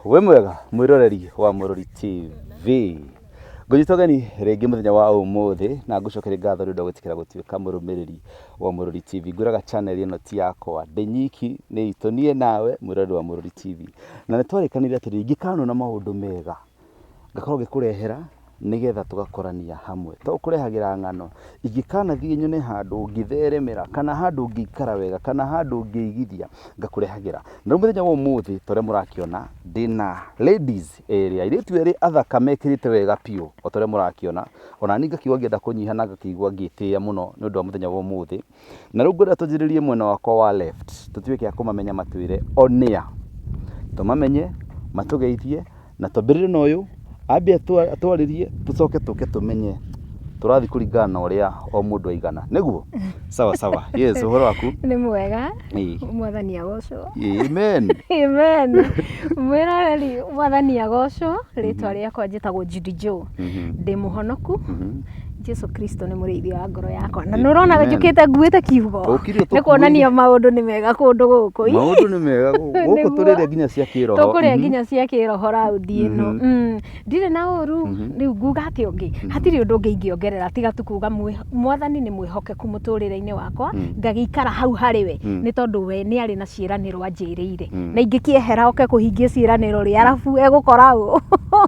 Wĩ mwega mwĩroreri wa Mũrori TV. Ngũnyita ũgeni rĩngĩ mũthenya wa ũmũthĩ na ngũcokerie ngatho nĩ ũndũ wa gwĩtĩkĩra gũtuĩka mũrũmĩrĩri wa Mũrori TV. Ngwĩraga channel ĩno ti yakwa ndĩ nyiki, nĩ itũ niĩ nawe mwĩroreri wa Mũrori TV. Na nĩ twarĩkanĩire atĩrĩrĩ, ingĩkanona maũndũ mega ngakorwo ngĩkũrehera nĩgetha tũgakorania hamwe. To kũrehagĩra ng'ano, ingĩkanathiĩ nyone handũ ũngĩtheremera, kana handũ ũngĩikara wega, kana handũ ũngĩigithia, ngakũrehagĩra. Na rĩu mũthenya wa ũmũthĩ ta ũrĩa mũrakĩona, ndĩna ladies erĩ, airĩtu erĩ athaka mekĩrĩte wega biũ o ta ũrĩa mũrakĩona. Ona niĩ ngakiuga ngĩenda kũnyiha na ngakĩigua ngĩtĩĩa mũno nĩ ũndũ wa mũthenya wa ũmũthĩ. Na rĩu ngwenda twanjĩrĩrie mwena wakwa wa left, tũtuĩke a kũmamenya matwĩre o nĩa. Tũmamenye, matũgeithie, na twambĩrĩrie na ũyũ, ambe atwarĩrie, tũcoke tũke tũmenye tũrathiĩ kũringana na ũrĩa o mũndũ aigana. Nĩguo? Sawa sawa. Yes, ũhoro waku? Nĩ mwega. Ĩĩ. Mwathani agocwo. Amen. Amen. Mwĩroreri Mwathani agocwo. Rĩtwa rĩakwa njĩtagwo Judy Joe. Ndĩ mũhonoku. Jesu Kristo nĩ mũrĩithi wa ngoro yakwa. Na nĩ ũrona Amen. njũkĩte nguĩte kiugo. Ũkire Nĩ kuonania maũndũ nĩ mega kũndũ gũkũ. Maũndũ nĩ mega gũkũ Nĩguo. tũrĩrĩa nginya cia kĩroho. Tũkũrĩa nginya cia kĩroho raundi ĩno. Ndirĩ na ũru, rĩu nguga atĩa ũngĩ? Hatirĩ ũndũ ũngĩ ingĩongerera tiga tu kuga Mwathani nĩ mwĩhokeku mũtũrĩre-inĩ wakwa, ngagĩikara hau harĩ we, nĩ tondũ we nĩ arĩ na ciĩranĩro anjĩrĩire. Na ingĩkĩehera oke kũhingia ciĩranĩro rĩ, arabu egũkora ũ?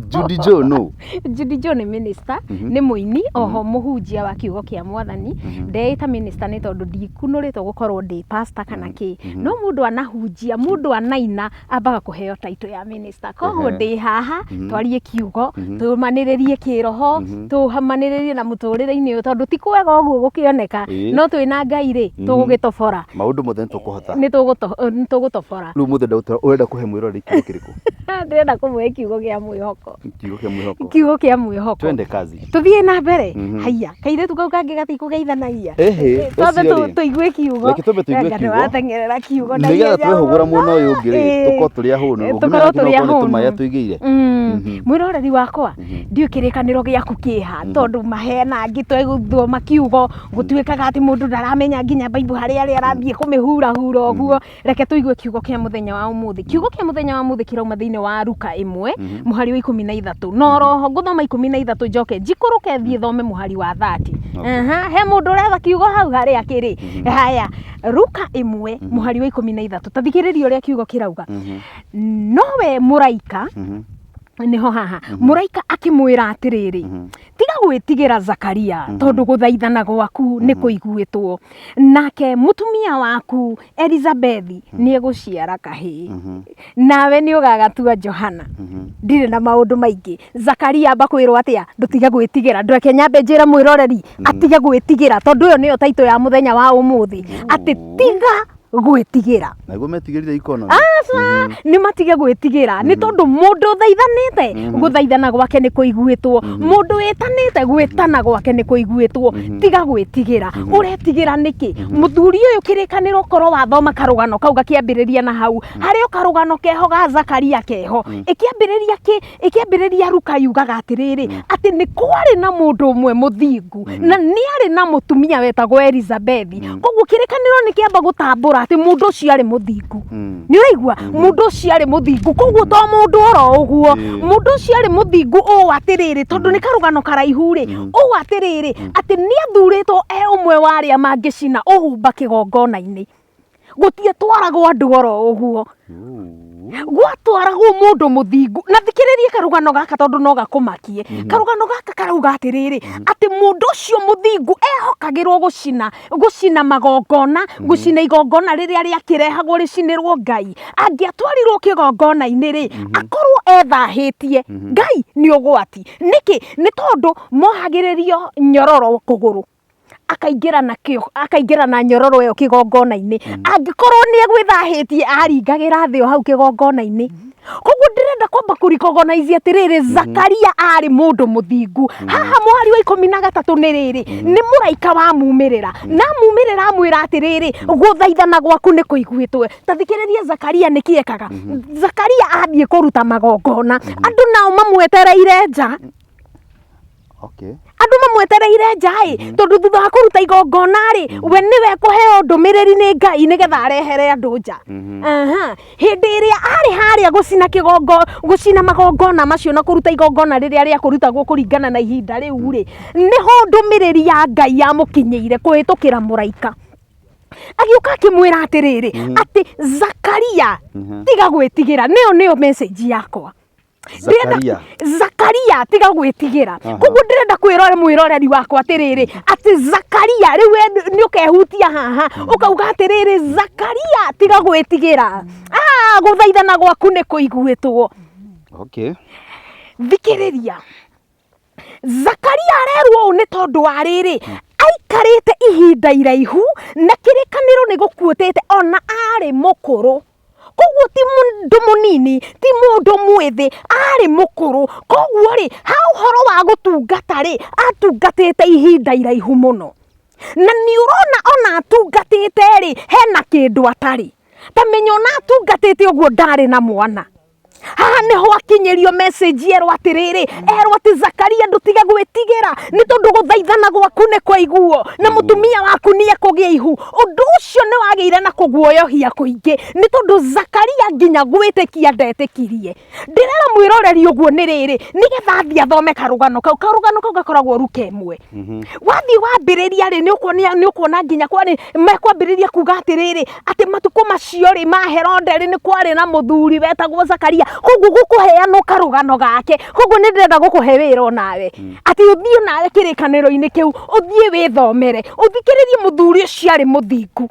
Judy Joe nũ? Judy Joe nĩ minister, nĩ mũini, oho mũhunjia wa kiugo kĩa Mwathani. Ndeĩta minister nĩ tondũ ndikunũrĩtwo gũkorwo ndĩ pastor kana kĩ. No mũndũ anahunjia, mũndũ anaina, ambaga kũheo title ya minister. Koguo ndĩ haha, twarie kiugo, tũmanĩrĩrie kĩroho, tũmanĩrĩrie na mũtũrĩre-inĩ ũyũ tondũ ti kwega ũguo gũkĩoneka, no twĩna Ngai rĩ, tũgũgĩtobora. Maũndũ mothe nĩ tũkũhota. Nĩ tũgũtobora. Rĩu mũthĩ ũrenda kũhe mwĩroreri kiugo kĩrĩkũ? Ndĩrenda kũmũhe kiugo kĩa mwĩhoko. Kiugo kĩa mwĩhoko. Kiugo kĩa mwĩhoko. Twende kazi. Tũthiĩ na mbere. Haiya, kairĩtu kau kangĩ gatikũgeithanagia. Ĩhĩ, Twambe ũcio rĩ. tũigue kiugo. Reke twambe tũigue Anga kiugo. nĩwateng'erera kiugo na Nĩgetha ihenya twehũgũra mũno. mwena ũyũ ũngĩ rĩ, tũkorwo tũrĩ ahũnu. Tũkorwo tũrĩ Ũngĩmenya nĩ tũmaĩ ahũnu. atũigĩire. Mwĩroreri wakwa, ndiũĩ kĩrĩkanĩro gĩaku kĩha, tondũ mahena angĩ twegũthoma kiugo, gũtuĩkaga atĩ mũndũ ndaramenya nginya Bible harĩa arĩ arathiĩ kũmĩhurahura ũguo. Reke tũigue kiugo kĩa mũthenya wa ũmũthĩ. Kiugo kĩa mũthenya wa ũmũthĩ kĩrauma thĩinĩ wa Luka ĩmwe, mũhari wa 13. Na oroho ngũthoma 13 njoke njikũrũke thiĩ thome mũhari wa 30. Aha, he mũndũ ũretha kiugo hau harĩa kĩrĩ. Haya, Luka ĩmwe, mũhari wa 13. Ta thikĩrĩria ũrĩa kiugo kĩrauga. Nowe mũraika, nĩho haha, mũraika akĩmwĩra atĩrĩrĩ, tiga gwĩtigĩra Zakaria, tondũ gũthaithana gwaku nĩ kũiguĩtwo, nake mũtumia waku Elizabethi nĩ egũciara kahĩĩ, nawe nĩ ũgagatua Johana. Ndirĩ na maũndũ maingĩ. Zakaria amba kwĩrwo atĩa? Ndũtige gwĩtigĩra. Ndweke nyambe njĩre mwĩroreri atige gwĩtigĩra, tondũ ĩyo nĩyo taitũ ya mũthenya wa ũmũthĩ, atĩ tiga gwĩtigĩra. Naguo metigĩrire economy. Aca, nĩ matige gwĩtigĩra, nĩ tondũ mũndũ ũthaithanĩte, gũthaithana gwake nĩ kũiguĩtwo, mũndũ wĩtanĩte, gwĩtana gwake nĩ kũiguĩtwo. Tiga gwĩtigĩra. Ũretigĩra nĩkĩ? Mũthuri ũyũ kĩrĩkanĩro korwo wathoma karũgano kau gakĩambĩrĩria na hau, harĩ o karũgano keho ga Zakaria keho, ĩkĩambĩrĩria kĩ, ĩkĩambĩrĩria Luka yugaga atĩrĩrĩ, atĩ nĩ kwarĩ na mũndũ ũmwe mũthingu, na nĩ arĩ na mũtumia wetagwo Elizabethi. Koguo kĩrĩkanĩro nĩ kĩamba gũtambũra atĩ mũndũ ũcio arĩ mũthingu. Nĩ ũraigua? Mũndũ ũcio arĩ mũthingu. Koguo to mũndũ oro ũguo, mũndũ ũcio arĩ mũthingu ũũ atĩrĩrĩ, tondũ nĩ karũgano karaihu rĩ, ũũ atĩrĩrĩ, atĩ nĩ athurĩtwo e ũmwe wa arĩa mangĩcina ũhumba kĩgongona-inĩ. Gũtiatwaragwo andũ oro ũguo, gwatwaragwo mũndũ mũthingu. Na thikĩrĩria karũgano gaka tondũ no gakũmakie. Karũgano gaka karauga atĩrĩrĩ, atĩ mũndũ ũcio mũthingu ehokagĩrwo gũcina magongona, gũcina igongona rĩrĩa rĩakĩrehagwo rĩcinĩrwo Ngai. Angĩatwarirwo kĩgongona-inĩ rĩ, akorwo ethahĩtie, Ngai nĩ ũgwati. Nĩkĩ? Nĩ tondũ mohagĩrĩrio nyororo kũgũrũ. Akaingĩra na kĩo, akaingĩra na nyororo ĩyo kĩgongona-inĩ. Angĩkorwo nĩ egwĩthahĩtie, aringagĩra thĩ o hau kĩgongona-inĩ. Koguo ndĩrenda kwamba kũ recognize atĩrĩrĩ, Zakaria arĩ mũndũ mũthingu. Haha mũhari wa 13 nĩ rĩrĩ, nĩ mũraika wamumĩrĩra. Na amumĩrĩra amwĩra atĩrĩrĩ, gũthaithana gwaku nĩ kũiguĩtwo. Ta thikĩrĩria Zakaria nĩkĩ ekaga. Zakaria athiĩ kũruta magongona, andũ nao mamwetereire nja. Okay. Andũ mamwetereire nja ĩ, tondũ thutha wa kũruta igongona rĩ, we nĩwe kũheo ndũmĩrĩri nĩ Ngai nĩgetha arehere andũ nja. Aha. Hĩndĩ ĩrĩa arĩ harĩa gũcina kĩgongo, gũcina magongona macio na kũruta igongona rĩrĩa rĩa kũrutagwo kũringana na ihinda rĩu rĩ, nĩho ndũmĩrĩri ya Ngai yamũkinyĩire kũhĩtũkĩra mũraika. Agĩũka akĩmwĩra atĩrĩrĩ, atĩ Zakaria, tiga gwĩtigĩra. Nĩyo nĩyo message yakwa. Zakaria. Zakaria tiga gwĩtigĩra. Koguo ndĩrenda kwĩrore mwĩroreri wakwa atĩrĩrĩ, atĩ Zakaria rĩu we nĩ ũkehutia haha ũkauga atĩrĩrĩ, Zakaria tiga gwĩtigĩra, ah, gũthaithana gwaku nĩ kũiguĩtwo. Okay. Thikĩrĩria, Zakaria arerwo ũũ nĩ tondũ wa rĩrĩ, aikarĩte ihinda iraihu na kĩrĩkanĩro nĩ gũkuĩtĩte ona arĩ mũkũrũ. Koguo ti mũndũ mũnini, ti mũndũ mwĩthĩ, arĩ mũkũrũ. Koguo rĩ, ha ũhoro wa gũtungata rĩ, atungatĩte ihinda iraihu mũno. Na nĩ ũrona ona atungatĩte rĩ, hena kĩndũ atarĩ. Ta menya ona atungatĩte ũguo ndarĩ na mwana. Haha nĩho akinyĩrio message erwo atĩrĩrĩ, erwo atĩ Zakaria ndũtige gwĩtigĩra nĩ tondũ gũthaithana gwaku nĩ kwaiguo na mũtumia waku nĩ ekũgĩa ihu. Ũndũ ũcio nĩ wagĩire na kũguoyohia kũingĩ nĩ tondũ Zakaria nginya gwĩtĩkia ndetĩkirie. Ndĩrera mwĩroreri ũguo nĩ rĩrĩ, nĩgetha athiĩ athome karũgano kau. Karũgano kau gakoragwo ruka ĩmwe. Wathiĩ wambĩrĩria rĩ, nĩ ũkuona nginya kwarĩ mekwambĩrĩria kuga atĩrĩrĩ, atĩ matukũ macio rĩ ma Herode rĩ, nĩ kwarĩ na mũthuri wetagwo Zakaria. Koguo gũkũheanwo karũgano gake. Koguo nĩ ndĩrenda gũkũhe wĩra onawe, atĩ ũthiĩ onawe kĩrĩkanĩro-inĩ kĩu, ũthiĩ wĩthomere, ũthikĩrĩrie mũthuri ũcio arĩ mũthingu.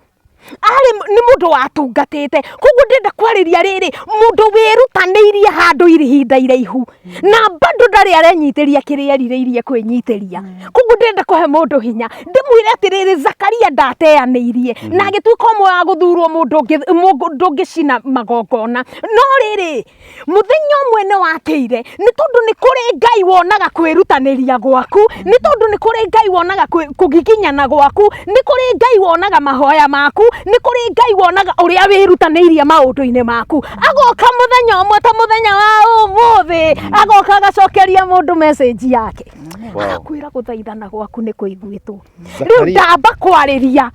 Arĩ nĩ mũndũ watungatĩte. Koguo ndĩrenda kwarĩria rĩrĩ, mũndũ wĩrutanĩirie handũ ihinda iraihu na bado ndarĩ arenyitĩria kĩrĩa erirĩirie kwĩnyitĩria. Koguo ndĩrenda kũhe mũndũ hinya, ndĩmwĩre atĩrĩrĩ, Zakaria ndateanĩirie na agĩtuĩka ũmwe wa gũthurwo mũndũ ũngĩcina magongona. No rĩrĩ, Mũthenya ũmwe nĩ wakĩire, nĩ tondũ nĩ kũrĩ Ngai wonaga kwĩrutanĩria gwaku, nĩ tondũ nĩ kũrĩ Ngai wonaga kũgiginyana gwaku, nĩ kũrĩ Ngai wonaga mahoya maku, nĩ kũrĩ Ngai wonaga ũrĩa wĩrutanĩirie maũndũ-inĩ maku. Agoka mũthenya ũmwe ta mũthenya wa ũmũthĩ, agoka agacokeria mũndũ message yake. Agakwĩra gũthaithana gwaku nĩ kũiguĩtwo. Rĩu ndamba kwarĩria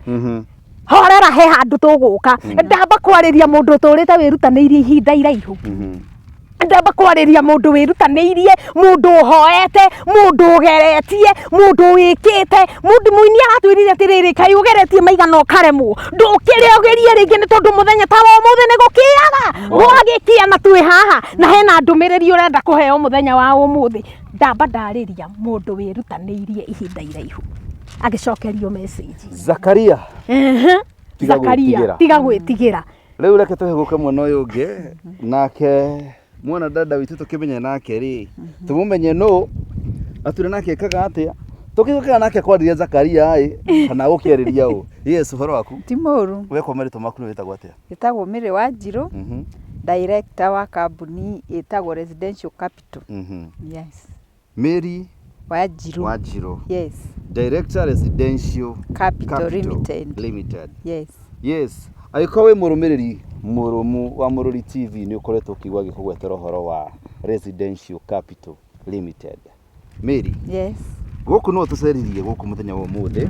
horera he handũ tũgũka. Ndamba kwarĩria mũndũ ũtũrĩte wĩrutanĩirie ihinda iraihu. Ndamba kwarĩria mũndũ wĩrutanĩirie, mũndũ ũhoete, mũndũ ũgeretie, mũndũ wĩkĩte. Mũndũ mũini aratwĩrire atĩrĩrĩ, kaĩ ũgeretie maigana ũkaremwo, ndũkĩre ũgerie rĩngĩ nĩ tondũ mũthenya ta wa ũmũthĩ nĩ gũkĩaga. Gwagĩkĩa na twĩ haha na hena ndũmĩrĩri ũrenda kũheo mũthenya wa ũmũthĩ. Ndamba ndarĩria mũndũ wĩrutanĩirie ihinda iraihu agĩcokerio message. Zakaria. Tiga Zakaria, gwĩtigĩra. tiga gwĩtigĩra. Rĩu reke tũhĩgũke mwena ũyũ ũngĩ, nake mwana dada witũ tũkĩmenye nake rĩ, tũmũmenye nũ, atwĩre nake ekaga atĩa, tũkĩgũkĩra nake kwarĩria Zakaria ĩ, kana gũkĩarĩria ũ. Yes, ũhoro waku? Ti mũru. We kwa marĩtwa maku nĩ wĩtagwo atĩa? Njĩtagwo Mary Wanjirũ, director wa kambuni ĩtagwo Residential Capital. Yes. Mary Wanjiru. Wanjiru. Yes. Director Residential Capital, Capital Limited. Limited. Yes. Yes. Angĩkorwo wĩ mũrũmĩrĩri mũrũmu wa Mũrũri TV nĩ ũkoretwo ũkĩigua agĩkũgwetera ũhoro wa Residential Capital Limited. Mary. Yes. Gũkũ no tũceririe gũkũ mũthenya wa ũmũthĩ.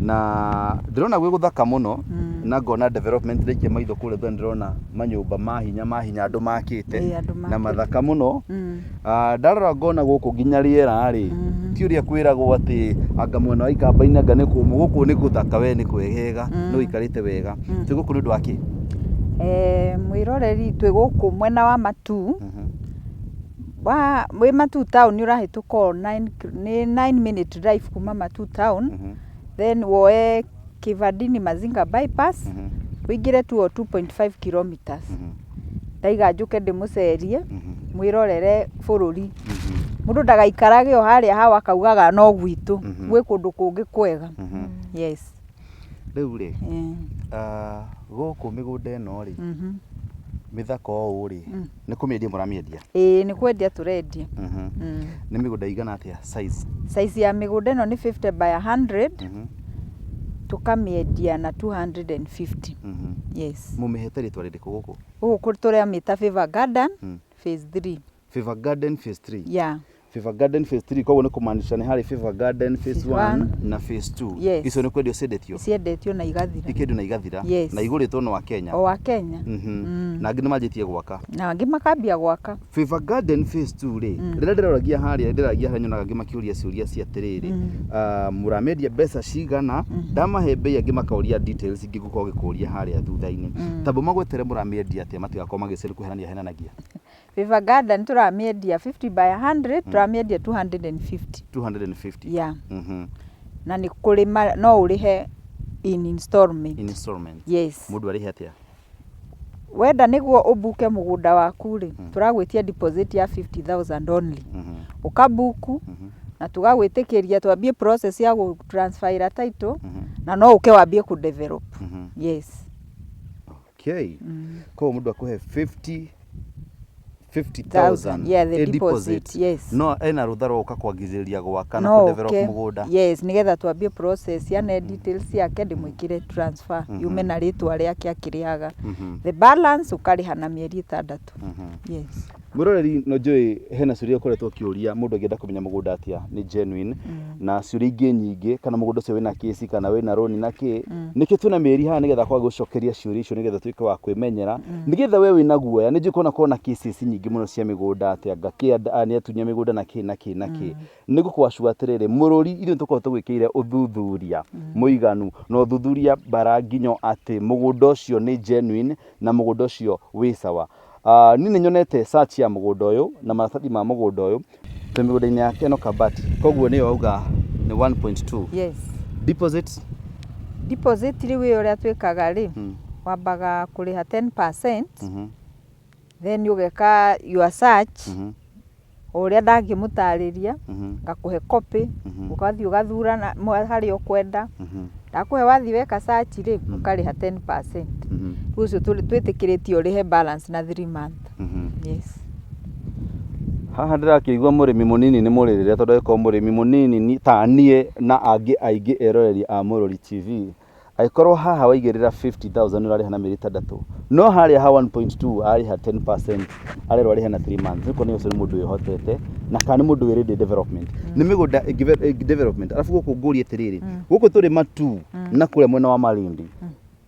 Na ndĩrona gwĩ gũthaka mũno na ngona development ndaikia maitho kũrĩa thutha ndĩrona manyũmba ma hinya ma hinya andũ makĩte Ĩĩ, andũ na makĩte. mathaka mũno. Ndarora ngona gũkũ nginya rĩera rĩ ti ũrĩa kwĩragwo atĩ anga mwena wa Ikamba-inĩ anga nĩ kũmũ, gũkũ nĩ gũthaka we nĩ kwegega nĩ ũikarĩte wega. Twĩ gũkũ nĩ ũndũ wa kĩ? Mwĩroreri twĩ gũkũ mwena wa Matuu. Wa wĩ Matuu town ũrahĩtũka o nĩ 9 minute drive kuma Matuu town. Then woe Kivandini Mazinga bypass ũingĩre tu o 2.5 kilometers. Ndaiga njũke ndĩmũcerie mwĩrorere bũrũri. Mũndũ ndagaikarage o harĩa hao akaugaga no gwitũ, gwĩ kũndũ kũngĩ kwega. Yes. Rĩu rĩ, gũkũ mĩgũnda ĩno rĩ, mĩthaka ũũ rĩ, nĩ kũmĩendia mũramĩendia? Ĩĩ nĩ kwendia tũrendia. Nĩ mĩgũnda ĩigana atĩa size? Size ya mĩgũnda ĩno nĩ 50 by 100. Tũkamĩendia na 250. Yes. Mũmĩhete rĩtwa rĩrĩkũ gũkũ? Gũkũ tũramĩta Favor Garden Phase 3. Favor Garden Phase 3. Yeah. Favor Garden phase 3, koguo nĩ kũmaanisha nĩ harĩ Favor Garden phase Phase 1 one. na phase 2. Yes. Icio nĩ kwendio ciendetio? Ciendetio na igathira. Ikendio na igathira? Yes. Na igũrĩtwo no Akenya? O wa Kenya. Na angĩ nĩ manjĩtie gwaka? Na angĩ makambia gwaka. Favor Garden phase 2 rĩ, rĩrĩa ndĩroragia harĩa, ndĩragia harĩa nyonaga angĩ makĩũria ciũria cia atĩrĩrĩ, mũramendia mbeca cigana? Ndamahe mbei, angĩ makoria details ingĩ ngũkorwo ngĩkũria harĩa thutha-inĩ. Tamba magwetere mũramĩendia atĩa, matigakorwo magĩcere kũhenania henanagia. Favor Garden tũramĩendia 50 by 100, tũramĩendia 250. 250? Yeah. Na nĩ kũrĩ no ũrĩhe in installment. Installment? Yes. Mũndũ arĩhe atĩa? Wenda nĩguo ũbuke mũgũnda waku rĩ, tũragwĩtia deposit ya 50,000 only. Ũkabuku na tũgagwĩtĩkĩria twambie process ya gũ transfer title, na no ũke wambie kũ develop. Yes. Okay, koguo mũndũ akũhe 50 50,000? Yeah, the a deposit, yes. No ena rũtha rwa gũka kwangĩrĩria gwaka na No kũ-develop ũke, mũgũnda? Yes, nĩgetha twambie process ya ne details ciake, ndĩmwĩkĩre transfer yume na rĩtwa rĩake akĩrĩhaga. The balance ũkarĩha na mĩeri 6. Yes. Mwĩroreri, no njũĩ hena ciũria ũkoretwo ũkĩũria, mũndũ angĩenda kũmenya mũgũnda atĩa nĩ genuine, na ciũria ingĩ nyingĩ, kana mũgũnda ũcio wĩna kĩci kana wĩna rũni na kĩ. Nĩkĩo twĩna mĩeri haha, nĩgetha kwaga gũcokeria ciũria icio, nĩgetha tuĩke wa kwĩmenyera, nĩgetha we wĩna guoya. Nĩ njũĩ kona kona cases nyingĩ mũno cia mĩgũnda, atĩ anga kĩ nĩ atunya mĩgũnda na kĩ na kĩ na kĩ. Nĩ gũkwacua atĩrĩrĩ, mũrũri, ithuĩ nĩ tũkoragwo tũgwĩkĩire ũthuthuria mũiganu na ũthuthuria bara nginyo atĩ mũgũnda ũcio nĩ genuine na mũgũnda ũcio wĩ sawa. Niĩ nĩ nyonete search ya mũgũnda ũyũ na maratathi ma mũgũnda ũyũ. Twĩ mĩgũnda-inĩ ya Keno Kabati, koguo nĩyo auga nĩ 1.2. Yes. Deposit? Deposit rĩu ĩyo ũrĩa twĩkaga rĩ, wambaga kũrĩha 10%, then ũgeka your search o ũrĩa ndangĩmũtarĩria, ngakũhe copy, ũgathiĩ ũgathura harĩa ũkwenda. Ndakũhe, wathiĩ weka search rĩ, ũkarĩha 10%. Rĩu ũcio twĩtĩkĩrĩtie ũrĩhe balance na 3 month. Yes. Haha ndĩrakĩigua mũrĩmi mũnini nĩ mũrĩrĩre, tondũ angĩkorwo mũrĩmi mũnini ta niĩ na angĩ aingĩ eroreri a Mũrori TV, angĩkorwo haha waigĩrĩra 50,000 ũrarĩha na mĩeri 6, no harĩa ha 1.2 arĩha 10%, arerwo arĩhe na 3 months, nĩ kuonania ũcio nĩ mũndũ wĩhotete na kana nĩ mũndũ wĩ ready development, nĩ mĩgũnda ĩngĩ development. Arabu gũkũ ngũrie atĩrĩrĩ, gũkũ tũrĩ Matu na kũrĩa mwena wa Malindi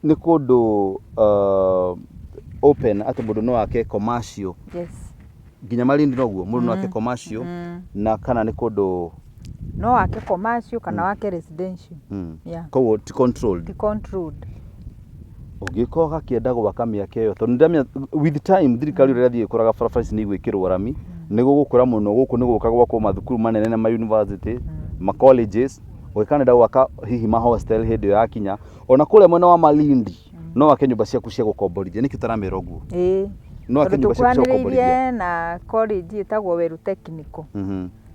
nĩ kũndũ open atĩ mũndũ no ake commercial? Yes. Nginya Malindi noguo mũndũ no ake commercial, na kana nĩ kũndũ? No wake commercial kana wake residential. Yeah. Koguo ti controlled? Ti controlled. Ũngĩkorwo gakĩenda gwaka mĩaka ĩyo, tondũ nĩndamenya with time thirikari ũrĩa ĩrathiĩ ĩkũraga, barabara ici nĩ igwĩkĩrwo rami, nĩ gũgũkũra mũno. Gũkũ nĩ gũka gwakwo mathukuru manene na ma university, ma colleges. Ũngĩkanenda gwaka hihi ma hostel hĩndĩ ĩyo yakinya, ona kũrĩa mwena wa Malindi no wake nyũmba ciaku cia gũkomborithia. Nĩkĩ ũtaramĩra ũguo? Ĩĩ. No wake Tondũ nyũmba ciaku cia gũkomborithia. tũkuhanĩrĩirie na college ĩtagwo Weru Technical.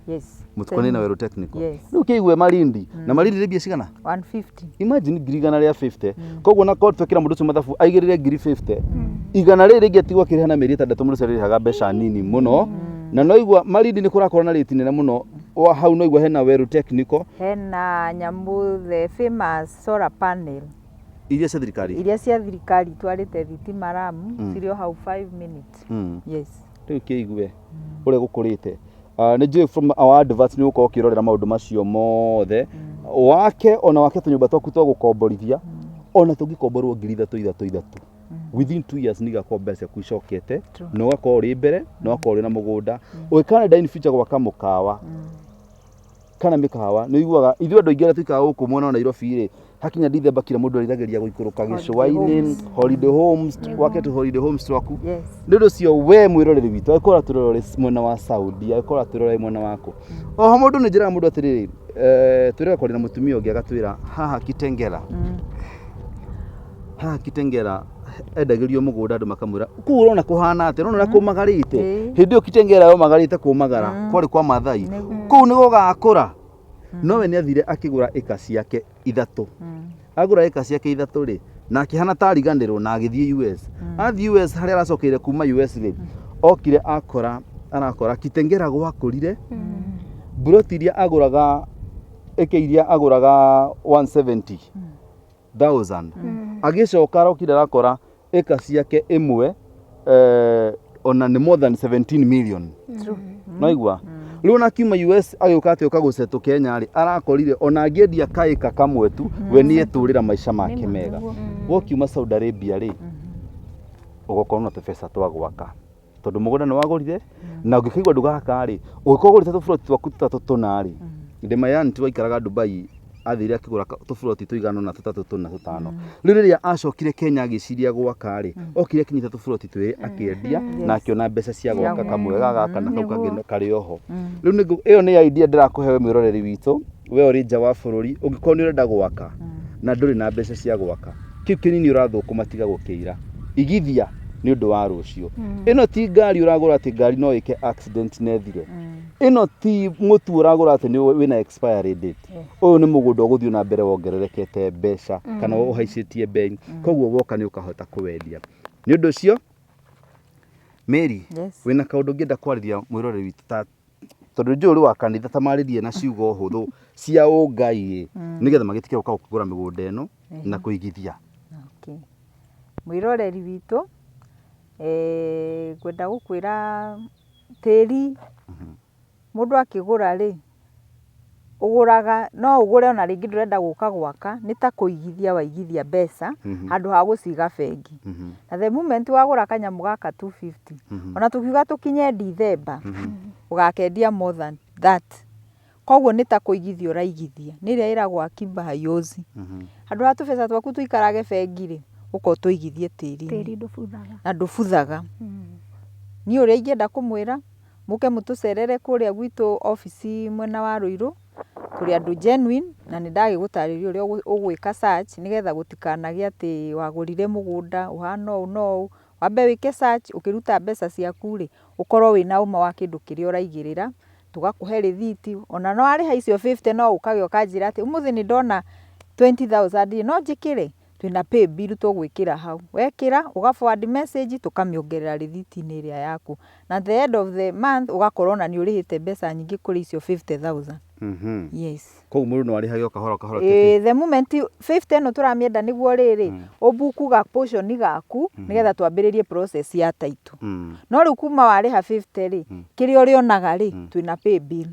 Yes. Mũtukanie na Weru Technical. Yes. Rĩu kĩigue Malindi, na Malindi nĩ mbia cigana? 150. Imagine, 150,000. Koguo na korwo twekĩra mũndũ ũcio mathabu aigĩrĩre 50,000, igana rĩrĩ rĩngĩ atigwo akĩrĩha na mĩeri 6, mũndũ ũcio arĩrĩhaga mbeca nini mũno. Na no igua Malindi nĩ kũrakũra na rĩti nene mũno. Wa hau no igua hena Weru Technical. Hena nyamũ, the famous solar panel. Iria cia thirikari? Iria cia thirikari itwarĩte thitima Ramu, cirĩ o hau 5 minutes. Yes. Rĩu kĩigue ũrĩa gũkũrĩte. Nĩ njũĩ from our adverts nĩ ũgũkorwo ũkĩrorera maũndũ macio mothe. Wake ona wake tũnyũmba twaku twa gũkomborithia, ona tũngĩkomborwo 3,000 ithatũ ithatũ, within 2 years nĩ igakorwo mbeca ciaku icokete. Na ũgakorwo ũrĩ mbere na ũgakorwo ũrĩ na mũgũnda. Ũngĩkanenda in future gwaka mũkawa kana mĩkawa, nĩ ũiguaga ithuĩ andũ aingĩ arĩa tũikaraga gũkũ mwena wa Nairobi rĩ, hakinya Dithemba kila mũndũ ariragĩria gũikũrũka gĩcũa-inĩ, holiday homes, wake tu holiday homes twaku. Nĩ ũndũ ũcio we mwĩroreri witũ, angĩkorwo ũratũrora mwena wa Saudi, angĩkorwo ũratũrora mwena waku oho, mũndũ nĩ njĩraga mũndũ atĩrĩrĩ, twĩraga kwaria na mũtumia ũngĩ agatwĩra haha Kitengela, haha Kitengela endagĩrio mũgũnda, andũ makamwĩra kũu ũrona kũhana atĩa, ũrona ũrĩa kũmagarĩte. Hĩndĩ ĩyo Kitengela yomagarĩte, kũmagara kwarĩ kwa Mathai, kũu nĩ gũgakũra. No we nĩ athire akĩgũra ĩka ciake 3. Agũra ĩka ciake 3 rĩ, na akĩhana ta ariganĩrwo na agĩthiĩ US. Athiĩ US, harĩa aracokeire kuma US rĩ, okire akora arakora Kitengela gwakũrire. Mburoti iria agũraga, ĩka iria agũraga 170,000, agĩcoka arokire arakora ĩka ciake ĩmwe ona nĩ more than 17 million. Naigua Rĩu ona akiuma US agĩũka atĩ ũka gũcetũ Kenya rĩ, arakorire ona angĩendia kaĩka kamwe tu, we nĩ etũrĩra maica make mega. We ũkiuma Saudi Arabia rĩ, ũgokorwo na tũbeca twa gwaka tondũ mũgũnda nĩ wagũrire, na ũngĩkaigua ndũgaka rĩ, ũngĩkorwo ũgũrĩte tũburoti twaku tũtatũ tũna rĩ, ndĩ my aunt waikaraga Dubai athire akĩgũra tũburoti tũigana ũna tũtatũ tũna tũtano. Rĩu rĩrĩa acokire Kenya agĩciria gwaka rĩ, okire akinyĩte tũburoti twĩrĩ akĩendia na akĩona mbeca cia gwaka kamwe ga gaka na kau kangĩ karĩ oho. Rĩu ĩyo nĩ idea ndĩrakũhe we mwĩroreri witũ, we ũrĩ nja wa bũrũri, ũngĩkorwo nĩ ũrenda gwaka na ndũrĩ na mbeca cia gwaka, kĩu kĩnini ũrathũkũma tiga gũkĩira, igithia nĩ ũndũ wa rũciũ. Ĩno ti ngari ũragũra atĩ ngari no ĩke accident na ĩthire. Ĩno ti mũtu ũragũra atĩ nĩ wĩna expiry date. Ũyũ nĩ mũgũnda ũgũthiĩ na mbere wongererekete mbeca kana ũhaicĩtie bei, koguo woka nĩ ũkahota kũwendia. Nĩ ũndũ ũcio Mary, Yes. wĩna kaũndũ ũngĩenda kwarĩria mwĩroreri witũ, ta tondũ njũĩ ũrĩ wa kanitha, ta marĩrie na ciugo hũthũ cia ũngai ĩ, nĩgetha magĩtĩkĩre gũka kũgũra mĩgũnda ĩno na kũigithia. Okay. Mwĩroreri witũ, ngwenda gũkwĩra tĩri mũndũ akĩgũra rĩ, ũgũraga, no ũgũre ona rĩngĩ ndũrenda gũka gwaka, nĩ ta kũigithia waigithia mbeca handũ ha gũciga bengi. Na the moment wagũra kanyamũ gaka 250, ona tũkiuga tũkinye December, ũgakendia more than that. Koguo nĩ ta kũigithia ũraigithia. Nĩ ĩrĩa ĩragwo akiba haiozi. Handũ ha tũbeca twaku tũikarage bengi rĩ, ũka ũtũigithie tĩri-inĩ. Tĩri ndũbuthaga. Na ndũbuthaga. Niĩ ũrĩa ingĩenda kũmwĩra, mũke mũtũcerere kũrĩa gwitũ obici mwena wa Ruiru, tũrĩ andũ genuine, na nĩ ndagĩgũtarĩria ũrĩa ũgwĩka search nĩgetha gũtikanagĩe atĩ wagũrire mũgũnda ũhana ũũ na ũũ. Wambe wĩke search, ũkĩruta mbeca ciaku rĩ, ũkorwo wĩna ũma wa kĩndũ kĩrĩa ũraigĩrĩra, tũgakũhe rĩthiti, ona no warĩha icio 50 no ũkage ũkanjĩra atĩ ũmũthĩ nĩ ndona 20,000 no njĩkĩre, twĩna pay bill tũgwĩkĩra hau. Wekĩra, ũga forward message tũkamĩongerera rĩthiti-inĩ ĩrĩa yaku. Na at the end of the month ũgakorwo ona nĩ ũrĩhĩte mbeca nyingĩ kũrĩ icio 50,000. Yes. Koguo mũndũ no arĩhage o kahora kahora. Ĩĩ, the moment 50 ĩno tũramĩenda nĩguo rĩrĩ, ũbuku ga portion gaku nĩgetha twambĩrĩrie process ya title. No rĩu kuma warĩha 50 rĩ, kĩrĩa ũrĩonaga rĩ, twĩna pay bill.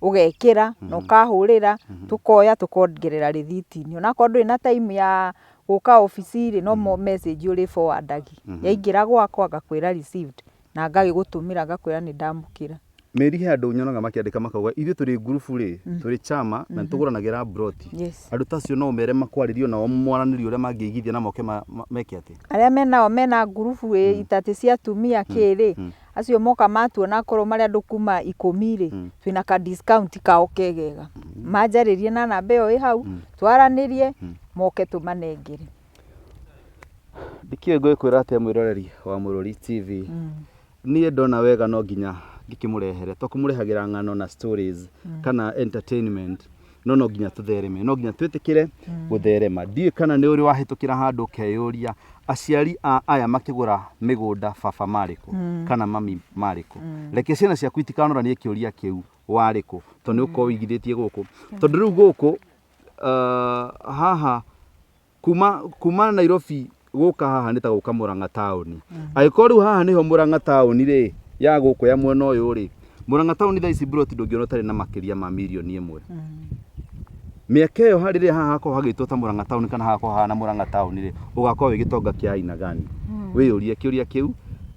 Ũgekĩra na ũkahũrĩra, tũkoya tũkongerera rĩthiti-inĩ. Onakorwo ndũrĩ na time ya gũka obici rĩ, no message ũrĩ forward-agi. Yaingĩra gwakwa ngakwĩra received na ngagĩgũtũmĩra ngakwĩra nĩ ndamũkĩra. Mary, he andũ nyonaga makĩandĩka makauga ithuĩ tũrĩ ngurubu rĩ, tũrĩ chama na nĩtũgũranagĩra mburoti. Andũ ta acio no ũmere makwarĩrie onao mwaranĩrie ũrĩa mangĩigithia na moke meke atĩa? Arĩa menao mena ngurubu ĩ itatĩ cia atumia kĩ rĩ, acio moka matuona akorwo marĩ andũ kuma 10 rĩ, twĩna ka discount kao kegega. Manjarĩrie na namba ĩyo ĩ hau, twaranĩrie, moke tũmanengere. Ndikĩũĩ ngũgĩkwĩra atĩa mwĩroreri wa Mũrũri TV. Niĩ ndona wega no nginya ngĩkĩmũrehere, to kũmũrehagĩra ng'ano na stories kana entertainment, no no nginya tũthereme, no nginya twĩtĩkĩre gũtherema. Ndiũĩ kana nĩ ũrĩ wahĩtũkĩra handũ ũkeyũria aciari a aya makĩgũra mĩgũnda baba marĩ kũ kana mami marĩ kũ. Reke ciana ciaku itikanoranie kĩũria kĩu warĩ kũ, tondũ nĩ ũgũkorwo ũigithĩtie gũkũ. Tondũ rĩu gũkũ haha kuma Nairobi gũka haha nĩ ta gũka Murang'a taũni. Angĩkorwo rĩu haha nĩho Murang'a taũni rĩ, ya gũkũ ya mwena ũyũ rĩ, Murang'a taũni thaa ici mburoti ndũngĩona ũtarĩ na makĩria ma mirioni 1. Mĩaka ĩyo harĩ rĩrĩa haha hakorwo hagĩtwo ta Murang'a taũni kana hakorwo hahana Murang'a taũni rĩ, ũgakorwo wĩ gĩtonga kĩa aina gani? Wĩyũrie kĩũria kĩu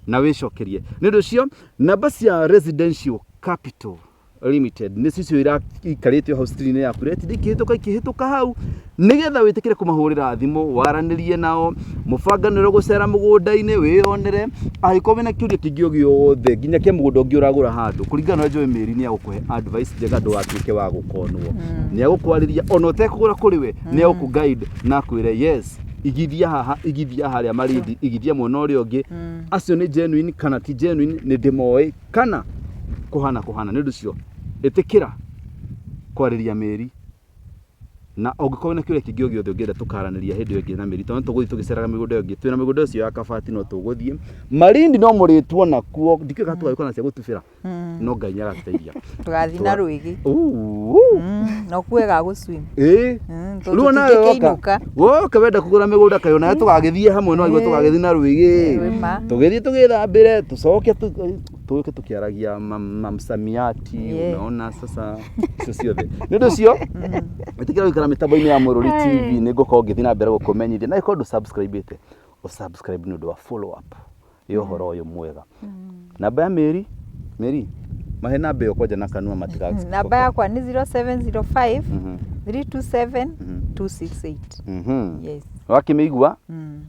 na wĩcokerie. Nĩ ũndũ ũcio namba cia Residential Capital Limited nĩ cicio iraikarĩte hau screen yaku iretinda ikĩhĩtũka ikĩhĩtũka hau, nĩgetha wĩtĩkĩre kũmahũrĩra thimũ waranĩrie nao, mũbanganĩre gũcera mũgũnda-inĩ wĩyonere. Angĩkorwo wĩna kĩũria kĩngĩ o gĩothe nginya kĩa mũgũnda ũngĩ ũragũra handũ, kũringana na ũrĩa njũĩ Mary nĩ agũkũhe advice njega ndũgatuĩke wa gũkonwo. Nĩ agũkwarĩria ona ũtekũgũra kũrĩ we, nĩ agũkũ guide na akwĩre yes, igithia haha, igithia harĩa Malindi, igithia mwena ũrĩa ũngĩ, acio nĩ genuine kana ti genuine, nĩ ndĩmoĩ kana kũhana kũhana. Nĩ ũndũ ũcio ĩtĩkĩra kwarĩria Mary, na ũngĩkorwo wĩna kĩũria kĩngĩ o gĩothe ũngĩenda tũkaranĩria hĩndĩ ĩyo ĩngĩ na Mary, tondũ tũgũthiĩ tũgĩceraga mĩgũnda ĩyo ĩngĩ, twĩna mĩgũnda ũcio ya Kabati no tũgũthiĩ Malindi, no mũrĩtuona kuo, ndikĩũĩ kana tũgagĩkorwo na cia gũtubĩra, no Ngai nĩ agatũteithia. Tũgathiĩ na rwĩgĩ. Na ũkue ga gũ swim. Ĩĩ. Tondũ Rĩu onawe woka tũtingĩkĩinũka. Woka wenda kũgũra mĩgũnda kaĩ onawe tũgagĩthiĩ hamwe, no aigua tũgagĩthiĩ na rwĩgĩ. Rwĩma. Tũgĩthiĩ tũgĩthambĩre tũcoke. Tũke tũkĩaragia mamsamiati. Unaona sasa icio ciothe nĩ ũndũ ũcio ĩtĩkĩra gũikara mĩtambo-inĩ ya Mũrũri TV, nĩ ngũkorwo ngĩthiĩ na mbere gũkũmenyithia, na ĩkorwo ndũ subscribe ĩte, ũsubscribe nĩ ũndũ wa follow up ya ũhoro ũyũ mwega. Namba ya Mary, Mary, mahe namba ĩyo kwanja na kanua matiga. Namba yakwa nĩ 0705 327 268. Yes. Wakĩmĩigua,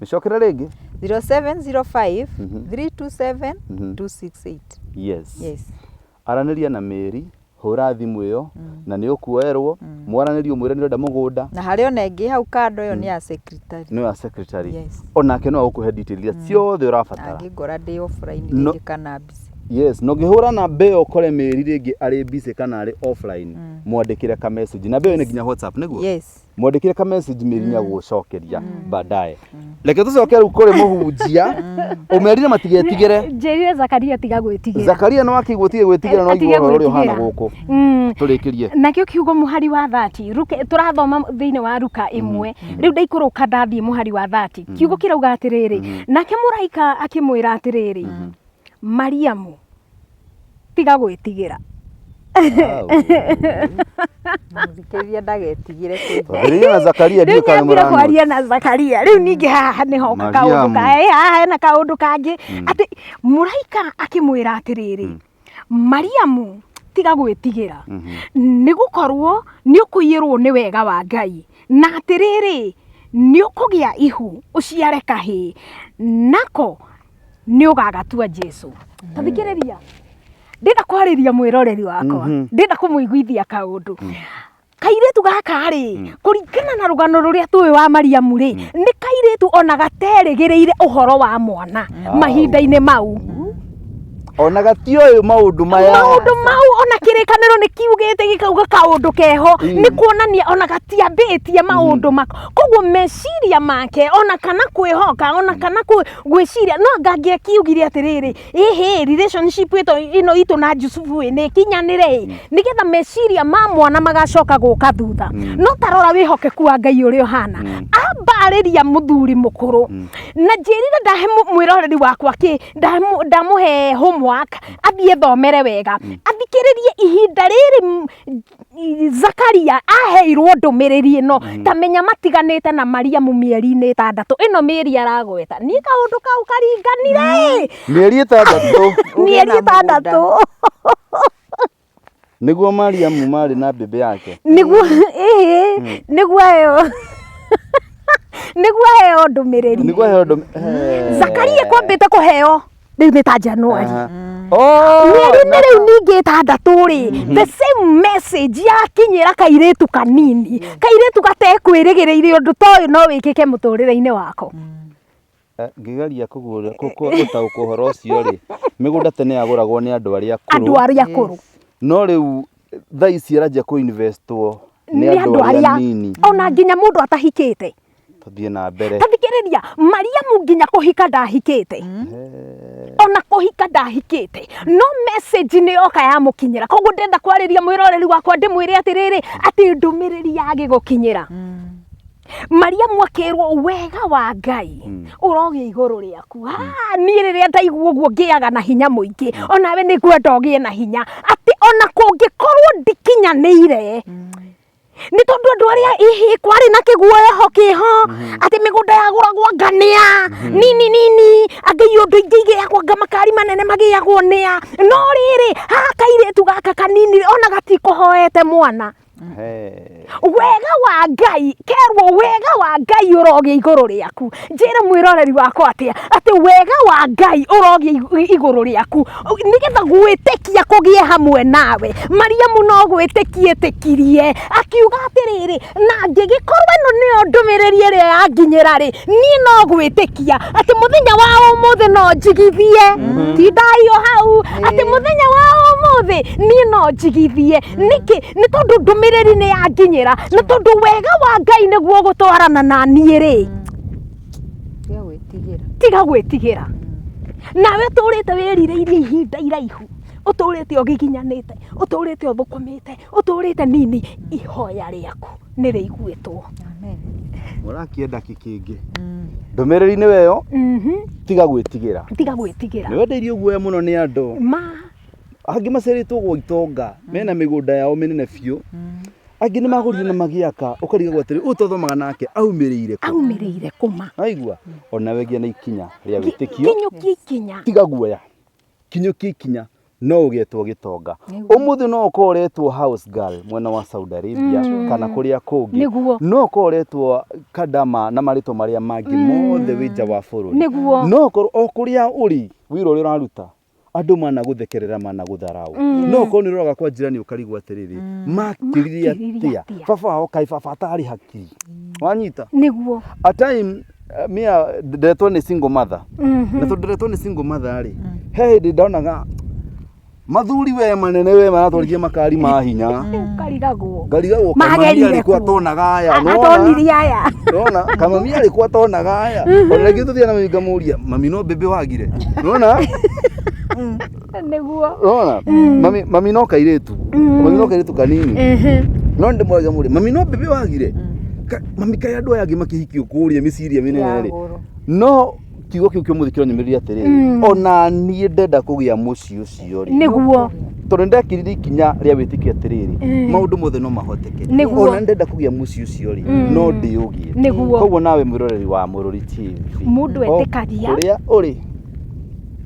mĩcokere rĩngĩ. 0705 327 268. Yes. Yes. Aranĩria na Mary, hũra thimũ ĩyo na nĩ ũkuoerwo, mwaranĩrie, ũmwĩre nĩ ũrenda mũgũnda. Na harĩ ona ĩngĩ hau kando, ĩyo nĩ ya secretary. Nĩ ya secretary. Yes. Onake no agũkũhe detail iria ciothe ũrabatara. Angĩngora ndĩ offline No. rĩngĩ kana busy. Yes, na ũngĩhũra namba ĩyo ũkore Mary rĩngĩ arĩ busy kana arĩ offline, mwandĩkĩre ka message. Namba ĩyo nĩ nginya WhatsApp, nĩguo? Yes. Mwandĩkĩre ka message, Mary nĩ agũgũcokeria baadaye. Reke tũcoke rĩu kũrĩ mũhunjia, ũmerire matigetigĩre. Njĩrire Zakaria tiga gwĩtigĩra. Zakaria no akĩigua tige gwĩtigĩra, no Atige aigua ũhoro ũrĩa ũhana gwĩtigĩra. gũkũ. Tũrĩkĩrie. Nakĩo kiugo mũhari wa 30 tũrathoma thĩinĩ wa Ruka 1, rĩu ndaikũrũka ndathiĩ mũhari wa 30, kiugo kĩrauga atĩrĩrĩ, nake mũraika akĩmwĩra atĩrĩrĩ, Mariamu, tiga gwĩtigĩra. Mũthikĩrĩria ndagetigĩre kũigua. Twambĩrĩrie na Zakaria, Rĩu ndiũ kana nyambire mũrano. kwaria na Zakaria, rĩu ningĩ haha nĩho kaũndũ Mariamu. ka haha hena kaũndũ kangĩ, atĩ mũraika akĩmwĩra atĩrĩrĩ, Mariamu, tiga gwĩtigĩra, nĩ gũkorwo nĩ ũkũiyĩrwo nĩ wega wa Ngai, na atĩrĩrĩ, nĩ ũkũgĩa ihu ũciare kahĩĩ, nako nĩ ũgagatua Jesu. Tathikĩrĩria, ndĩrenda kwarĩria mwĩroreri wakwa, ndĩrenda kũmũiguithia kaũndũ. Kairĩtu gaka rĩ, kũringana na rũgano rũrĩa tũĩ wa Mariamu rĩ, nĩ kairĩtu ona gaterĩgĩrĩire ũhoro wa mwana mahinda-inĩ mau. Ona gatioĩ maũndũ maya. Maũndũ mau, ona kĩrĩkanĩro nĩ kiugĩte gĩkauga kaũndũ keho nĩ kuonania ona gatiambĩtie maũndũ mako, koguo meciria make ona kana kwĩhoka ona kana gwĩciria no anga angĩakiugire atĩrĩrĩ, ĩhĩ, relationship ĩto ĩno itũ na Jusufu ĩ nĩ ĩkinyanĩre ĩ, nĩgetha meciria ma mwana magacoka gũka thutha. No tarora wĩhokeku wa Ngai ũrĩa ũhana, ambarĩria mũthuri mũkũrũ. Na njĩrire ndahe mwĩroreri wakwa kĩ ndamũhe homework, athiĩ thomere wega, athikĩrĩrie ihinda rĩrĩ Zakaria aheirwo ndũmĩrĩri ĩno. Ta menya matiganĩte na Mariamu mĩeri-inĩ 6 ĩno mĩeri aragweta, niĩ kaũndũ kau karinganire. Mĩeri 6. Mĩeri na mũgũnda. 6. Nĩguo Mariamu marĩ na mbĩmbĩ yake. Nĩguo, ĩhĩ, nĩguo heo ndũmĩrĩri. Nĩguo heo Zakaria kwambĩte kũheo rĩu nĩ ta January. Oh, Mĩeri-inĩ rĩu ningĩ 6 rĩ, the same message yakinyĩra kairĩtu kanini, kairĩtu gatekwĩrĩgĩrĩire ũndũ ta ũyũ no wĩkĩke mũtũrĩre-inĩ wako. Ngĩgeria kũgũra gũtaũkwo ũhoro ũcio rĩ, mĩgũnda tene yagũragwo nĩ andũ arĩa andũ akũrũ, arĩa akũrũ. No rĩu thaa ici ĩranjia kũ investwo nĩ nĩ andũ andũ arĩa arĩa nini. Ona nginya mũndũ atahikĩte. Tũthiĩ na mbere. Tathikĩrĩria, Mariamu nginya kũhika ndahikĩte, ona kũhika ndahikĩte, no message nĩ yoka yamũkinyĩra. Koguo ndĩrenda kwarĩria mwĩroreri wakwa, ndĩmwĩre atĩrĩrĩ, atĩ ndũmĩrĩri yagĩgũkinyĩra, Mariamu akĩrwo wega wa Ngai ũrogĩa igũrũ rĩaku. Ah, niĩ rĩrĩa ndaigua ũguo ngĩaga na hinya mũingĩ. Onawe nĩ ngwenda ũgĩe na hinya atĩ ona kũngĩkorwo ndikinyanĩire, nĩ tondũ andũ arĩa ihi kwarĩ na kĩguoyoho kĩho atĩ mĩgũnda yagũragwo nganĩa nini nini, angĩ iũndũ ingĩ igĩagwo anga makari manene magĩagwo nĩa, no rĩrĩ, haha kairĩtu gaka kanini ona gatikũhoete mwana. Wega wa Ngai, kerwo wega wa Ngai ũrogĩa igũrũ rĩaku. Njĩre mwĩroreri wakwa atĩa, atĩ wega wa Ngai ũrogĩa igũrũ rĩaku, nĩgetha gwĩtĩkia kũgĩe hamwe nawe. Mariamu no gwĩtĩkia ĩtĩkirie, akiuga atĩrĩrĩ, na ngĩgĩkorwo ĩno nĩyo ndũmĩrĩri ĩrĩa yanginyĩra rĩ, niĩ no gwĩtĩkia atĩ mũthenya wa ũmũthĩ no njigithie, ti ndaio hau, atĩ mũthenya wa ũmũthĩ niĩ no njigithie. Nĩkĩ? Nĩ tondũ ndũmĩrĩri nĩ yanginyĩra, na tondũ wega wa Ngai nĩguo gũtwarana na niĩ rĩ. Tiga gwĩtigĩra. Tiga gwĩtigĩra. Nawe ũtũrĩte wĩrirĩirie ihinda iraihu, ũtũrĩte ũgiginyanĩte, ũtũrĩte ũthũkũmĩte, ũtũrĩte nini, ihoya rĩaku nĩ rĩiguĩtwo. Amen. Mũrakĩenda kĩ kĩngĩ? Ndũmĩrĩri nĩ weyo, tiga gwĩtigĩra. Tiga gwĩtigĩra. Nĩ wendeirio guoya mũno nĩ andũ. Ma. Angĩ maciarĩtwo gwa itonga, mena mĩgũnda yao mĩnene biũ. Angĩ nĩ magũrire na magĩaka, ũkarigagwo atĩrĩ, ũyũ twathomaga nake aumĩrĩire kũ? Aumĩrĩire kũma. Waigua? Onawe gĩa na ikinya rĩa wĩtĩkio. Kinyũkia ikinya. Tiga guoya. Kinyũkia ikinya no ũgetwo gĩtonga. Ũmũthĩ no ũkorwo ũretwo house girl mwena wa Saudi Arabia kana kũrĩa kũngĩ. Nĩguo. No ũkorwo ũretwo Kadama na marĩtwa marĩa mangĩ mothe wĩ nja wa bũrũri. Nĩguo. No ũkorwo o kũrĩa ũrĩ wĩra ũrĩa ũraruta andũ managũthekerera managũtharau. No ũkorwo nĩ ũroraga kwa njirani ũkarigwo atĩrĩrĩ, makĩrire Makĩrire atĩa? atĩa? Baba wao kaĩ baba atarĩ hakiri. Wanyita? Nĩguo. A time mia nderetwo nĩ single mother. Na tondũ nderetwo nĩ single mother rĩ, he hĩndĩ ndonaga mathuri we manene we maratwarithia makari ma hinya. Ũkarigagwo. Ngarigagwo kamami Magerire arĩ kũ kũ? atonaga aya. Nĩwona? Atonirie aya. Nona kamami arĩ kũ atonaga aya. Ona rĩngĩ tũthiĩ na mami ngamũria, mami no mbĩmbĩ wagire. Nona? Nĩguo. Nona? Mami mami no kairĩtu. Mami no kairĩtu kanini. No ndĩmũragia mũria, mami no mbĩmbĩ wagire. Mami kaĩ andũ aya angĩ makĩhikio kũrĩa mĩciĩ ĩrĩa mĩnene rĩ. No kiugo kĩu kĩa ũmũthĩ kĩranyumĩrĩria atĩrĩrĩ, ona niĩ ndenda kũgĩa mũciĩ ũcio rĩ. Nĩguo. Tondũ nĩndekĩrire ikinya rĩa wĩtĩkio atĩrĩrĩ, maũndũ mothe no mahoteke. Nĩguo. Ona ndenda kũgĩa mũciĩ ũcio rĩ, no ndĩũgĩe. Nĩguo. Koguo nawe mwĩroreri wa Mũrũri TV, Mũndũ o etĩkagia. kũrĩa ũrĩ,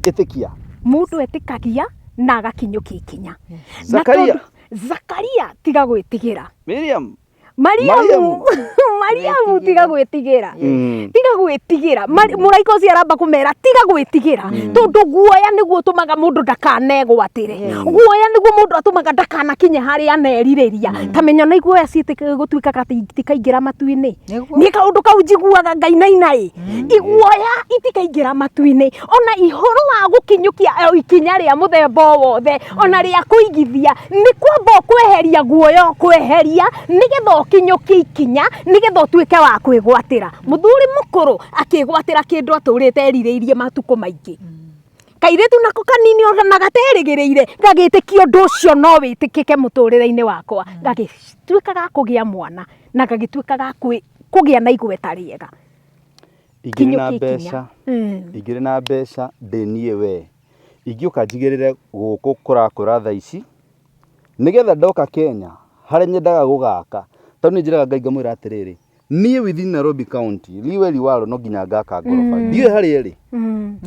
ĩtĩkia. Mũndũ etĩkagia na agakinyũkia ikinya. Na Zakaria. tondũ- Zakaria tiga gwĩtigĩra. Miriam. Mariamu. Mariamu tiga gwĩtigĩra. Tiga gwĩtigĩra. Mũraika ũcio aramba kũmera tiga gwĩtigĩra, tondũ guoya nĩguo ũtũmaga mũndũ ndakanegwatĩre. Guoya nĩguo mũndũ atũmaga ndakanakinye harĩa anerirĩria. Ta menya na iguoya gũtuĩkaga atĩ itikaingĩra matu-inĩ. Nĩguo. Niĩ kaũndũ kau njiguaga ngainaina ĩ. Iguoya itikaingĩra matu-inĩ. Ona ihoro wa gũkinyũkia o ikinya rĩa mũthemba o wothe, ona rĩa kũigithia, nĩ kwamba ũkweheria guoya ũkweheria, nĩgetha ũkinyũkie ikinya, nĩgetha ũtuĩke wa kwĩgwatĩra. Mũthuri mũkũrũ akĩgwatĩra kĩndũ atũrĩte erirĩirie matukũ maingĩ. Kairĩtu nako kanini ona gaterĩgĩrĩire, gagĩtĩkia ũndũ ũcio no wĩtĩkĩke mũtũrĩre-inĩ wakwa. Gagĩtuĩka ga kũgĩa mwana, na gagĩtuĩka ga kũgĩa na igweta rĩega. Ingĩrĩ na Kinyũkia ikinya. mbeca, ingĩrĩ na mbeca ndĩ niĩ we, ingĩũka njigĩrĩre gũkũ kũrakũra thaa ici, nĩgetha ndoka Kenya harĩa nyendaga gũgaka, tondũ nĩ njĩraga Ngai ngamwĩra atĩrĩrĩ, niĩ within Nairobi County, liwe liwalo no nginya ngaka ngoroba. Ndiũĩ harĩa ĩrĩ.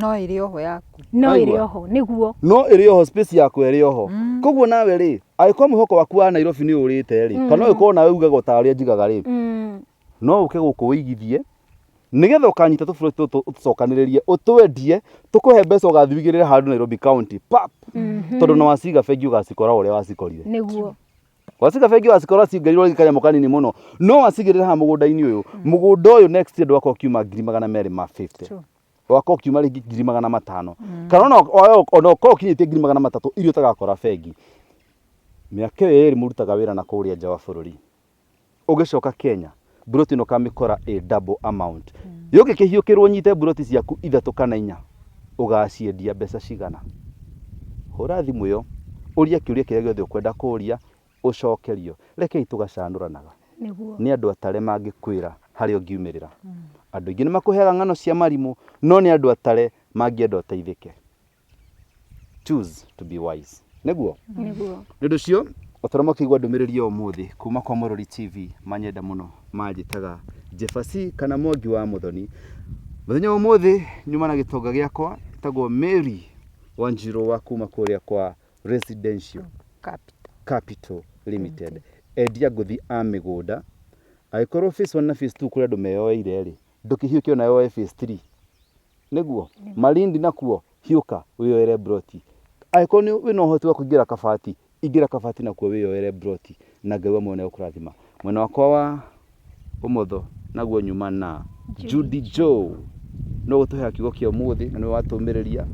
No ĩrĩ oho yaku. No ĩrĩ Waigua? oho, nĩguo. No ĩrĩ oho, space yakwa ĩrĩ oho. Koguo nawe rĩ, angĩkorwo mwĩhoko waku wa Nairobi nĩ ũrĩte rĩ, kana ũngĩkorwo nawe ugaga o ta ũrĩa njigaga rĩ, no ũke gũkũ ũigithie, nĩgetha ũkanyita tũburoti tũtũ ũtũcokanĩrĩrie, ũtwendie, tũkũhe mbeca ũgathiĩ ũigĩrĩre handũ Nairobi County, pap. Tondũ na waciga bengi ũgacikora ũrĩa wacikorire. Nĩguo. Waciga bengi wacikora cingerirwo kanyamũ kanini mũno, no wacigĩrĩra haha mũgũnda-inĩ ũyũ, mũgũnda ũyũ next year ndũgakorwo ũkiuma ngiri magana merĩ ma 50. True. Ũgakorwo ũkiuma rĩngĩ ngiri magana matano. Kana ona ũkorwo ũkinyĩtie ngiri magana matatũ iria ũtagakora bengi. Mĩaka ĩyo ĩrĩ mũrutaga wĩra na kũrĩa nja wa bũrũri. Ũgĩcoka Kenya, mburoti ĩno ũkamĩkora ĩ double amount. Yũngĩkĩhiũkĩrwo nyite mburoti ciaku 3 kana 4, ũgaciendia mbeca cigana? Hũra thimũ ĩyo, ũrie kĩũria kĩrĩa gĩothe ũkwenda kũria, ũcokerio. Rekei tũgacanũranaga. Nĩguo. Nĩ andũ atare mangĩkwĩra harĩa ũngiumĩrĩra. Andũ aingĩ nĩ makũheaga ng'ano cia marimũ, no nĩ andũ atare mangĩenda ũteithĩke. Choose to be wise. Nĩguo? Nĩguo. Nĩ ũndũ ũcio, o ta ũrĩa mwakĩigua ndũmĩrĩri ya ũmũthĩ kuma kwa Mũrori TV, manyenda mũno manjĩtaga Jefasi kana Mwangi wa Mũthoni. Mũthenya wa ũmũthĩ nyuma na gĩtonga gĩakwa ĩtagwo Mary Wanjiru wa kuma kũrĩa kwa Residential Capital. Capital Limited. Endia ngũthi a mĩgũnda. Angĩkorwo phase 1 na phase 2 kũrĩ andũ meyoeire rĩ, ndũkĩhiũke ona woe phase 3. Nĩguo? Malindi nakuo hiũka wĩyoere broti. Angĩkorwo nĩ wĩna ũhoti wa kũingĩra kabati, ingĩra kabati nakuo wĩyoere broti na Ngai wa muoyo nĩegũkũrathima. Mwena wakwa wa ũmotho naguo nyuma na Judy Joe. No gũtũheaga kiugo kĩa ũmũthĩ na nĩwe watũmĩrĩria.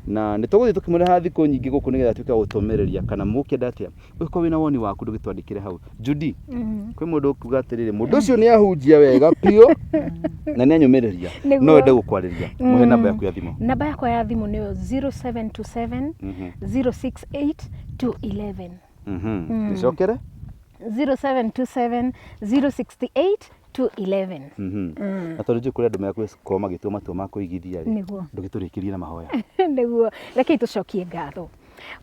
Na nĩ tũgũthiĩ tũkĩmũrehaga thikũ nyingĩ gũkũ nĩgetha atuĩke wa gũtũmĩrĩria kana mũkĩenda atĩa. Ũngĩkorwo wĩna woni waku ndũgĩtwandĩkĩre hau. Judy, kwĩ mũndũ ũkuga atĩrĩrĩ, mũndũ ũcio nĩ ahunjia wega biũ na nĩ anyũmĩrĩria. Nĩguo. No wende gũkwarĩria. Mũhe namba yaku ya thimũ. Namba yakwa ya thimũ nĩyo 0727 068 211. Nĩcokere? 0727 068 211. Na tondũ njũĩ kũrĩ andũ megũkorwo magĩtua matua ma kũigithia rĩ, Nĩguo. ndũgĩtũrĩkĩrie na mahoya. Nĩguo, rekei tũcokie ngatho.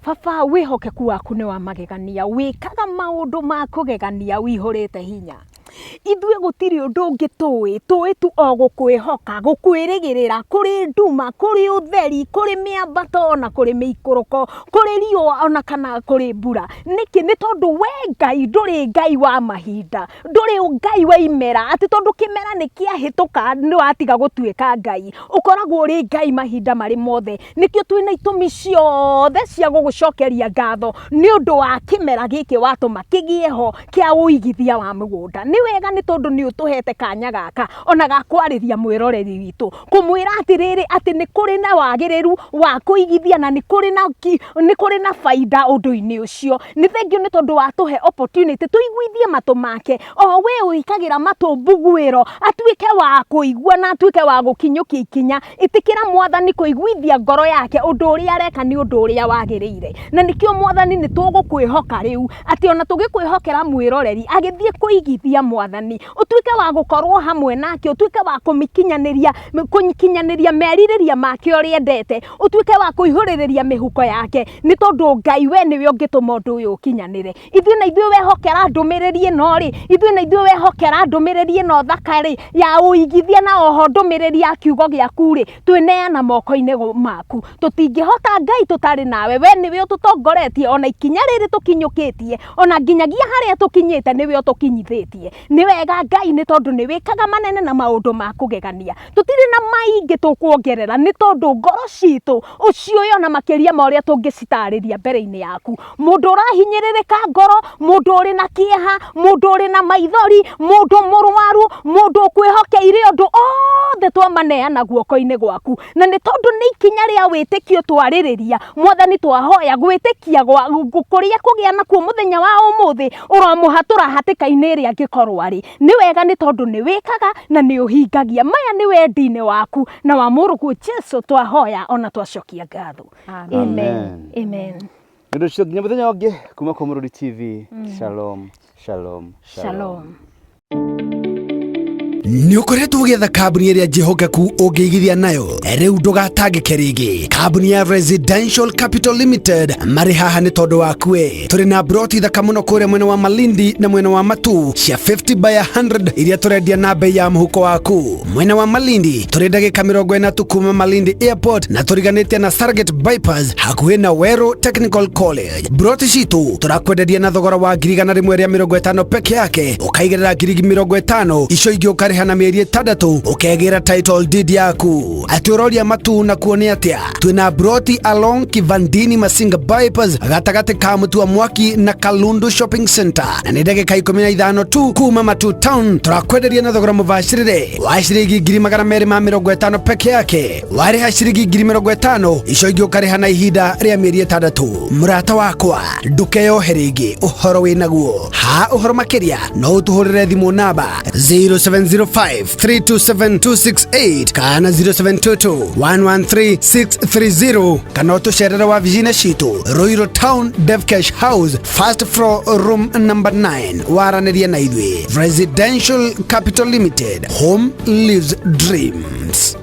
Baba, wĩhokeku waku nĩ wa magegania, wĩkaga maũndũ ma kũgegania, wĩihũrĩte hinya. Ithuĩ gũtirĩ ũndũ ũngĩ tũĩ, tũĩ tu o gũkwĩhoka, gũkwĩrĩgĩrĩra, kũrĩ nduma, kũrĩ ũtheri, kũrĩ mĩambato ona kũrĩ mĩikũrũko, kũrĩ riũa ona kana kũrĩ mbura. Nĩkĩ? Nĩ tondũ we Ngai ndũrĩ Ngai wa mahinda, ndũrĩ Ngai wa imera, atĩ tondũ kĩmera nĩ kĩahĩtũka nĩ watiga gũtuĩka Ngai. Ũkoragwo ũrĩ Ngai mahinda marĩ mothe. Nĩkĩo twĩna itũmi ciothe cia gũgũcokeria ngatho nĩ ũndũ wa kĩmera gĩkĩ watũma kĩgĩe ho kĩa ũigithia wa mũgũnda. Nĩ wega nĩ tondũ nĩ ũtũhete kanya gaka ona ga kwarĩria mwĩroreri witũ, kũmwĩra atĩrĩrĩ atĩ nĩ kũrĩ na wagĩrĩru wa kũigithia na nĩ kũrĩ na nĩ kũrĩ na baida ũndũ-inĩ ũcio. Nĩ thengiũ nĩ tondũ watũhe opportunity tũiguithie matũ make, o we wĩkagĩra matũ mbuguĩro atuĩke wa kũigua na atuĩke wa gũkinyũkia ikinya. Ĩtĩkĩra Mwathani kũiguithia ngoro yake ũndũ ũrĩa areka nĩ ũndũ ũrĩa wagĩrĩire. Na nĩkĩo Mwathani nĩ tũgũkwĩhoka rĩu, atĩ ona tũgĩkwĩhokera mwĩroreri agĩthiĩ kũigithia Mwathani, ũtuĩke wa gũkorwo hamwe nake, ũtuĩke wa kũmĩkinyanĩria, kũkinyanĩria merirĩria make ũrĩa endete, ũtuĩke wa kũihũrĩrĩria mĩhuko yake, nĩ tondũ Ngai we nĩwe ũngĩtũma ũndũ ũyũ ũkinyanĩre. Ithuĩ na ithuĩ wehokera ndũmĩrĩri ĩno rĩ, ithuĩ na ithuĩ wehokera ndũmĩrĩri ĩno thaka rĩ, ya ũigithia na oho ndũmĩrĩri ya kiugo gĩaku rĩ, twĩneana moko-inĩ maku. Tũtingĩhota Ngai tũtarĩ nawe, we nĩwe ũtũtongoretie ona ikinya rĩrĩ tũkinyũkĩtie, ona nginyagia harĩa tũkinyĩte nĩwe ũtũkinyithĩtie. Nĩ wega Ngai nĩ tondũ nĩ wĩkaga manene na maũndũ ma kũgegania. Tũtirĩ na maingĩ tũkuongerera nĩ tondũ ngoro citũ ũciũĩ ona makĩria ma ũrĩa tũngĩcitarĩria mbere-inĩ yaku. Mũndũ ũrahinyĩrĩrĩka ngoro, mũndũ ũrĩ na kĩeha, mũndũ ũrĩ na maithori, mũndũ mũrwaru, mũndũ ũkwĩhokeire ũndũ, othe twamaneana guoko-inĩ gwaku. Na nĩ tondũ nĩ ikinya rĩa wĩtĩkio twarĩrĩria, Mwathani twahoya gwĩtĩkia kũrĩa kũgĩa nakuo mũthenya wa ũmũthĩ, ũromũhatũra hatĩka-inĩ ĩrĩa angĩkorwo arĩ. Nĩ wega nĩ tondũ nĩ wĩkaga na nĩ ũhingagia. Maya nĩ wendi-inĩ waku na wa mũrũguo Jesu twahoya ona twacokia ngatho. Amen. Amen. Amen. Nĩ ũndũ ũcio nginya mũthenya ũngĩ kuma kwa Mũrũri TV. Shalom, shalom, shalom. Shalom. Nĩ ũkoretwo ũgĩetha kambuni ĩrĩa njĩhokeku ũngĩigithia nayo, rĩu ndũgatangĩke rĩngĩ. Kambuni ya Residential Capital Limited marĩ haha nĩ tondũ waku we. Tũrĩ na broti thaka mũno kũrĩa mwena wa Malindi na mwena wa Matu cia 50 by 100 iria tũrendia na bei ya mũhuko waku. Mwena wa Malindi tũrĩ ndagĩka 40 tu kuma Malindi Airport na tũriganĩtie na Sarget Bypass hakuhĩ na Weru Technical College. Broti citũ tũrakwenderia na thogora wa 150,000 peke yake, ũkaigĩrĩra 50,000 icio ingĩ ũkarĩha na mĩeri 6 ũkegĩra title deed yaku. Atĩ ũroria Matu na kuo nĩ atĩa? Twĩna broti along Kivandini Masinga Bypass gatagatĩ ka Mũtua Mwaki na Kalundu Shopping Center na nĩ ndagĩka 15 tu kuma Matu Town. Tũrakwenderia na thogora mũbacĩrĩre wa ciringi 250,000 peke yake, warĩha ciringi 50,000 icio ingĩ ũkarĩha na ihinda rĩa mĩeri 6. Mũrata wakwa ndũkeyohe rĩngĩ ũhoro wĩ naguo. Ha ũhoro makĩria no ũtũhũrĩre thimũ namba 0705 327 268 kana 0722 113 630 kana ũtũcerere wabici-inĩ citũ Ruiru Town, Devcash House, first floor, room number 9. Waranĩrie na ithuĩ. Residential Capital Limited, home lives dreams.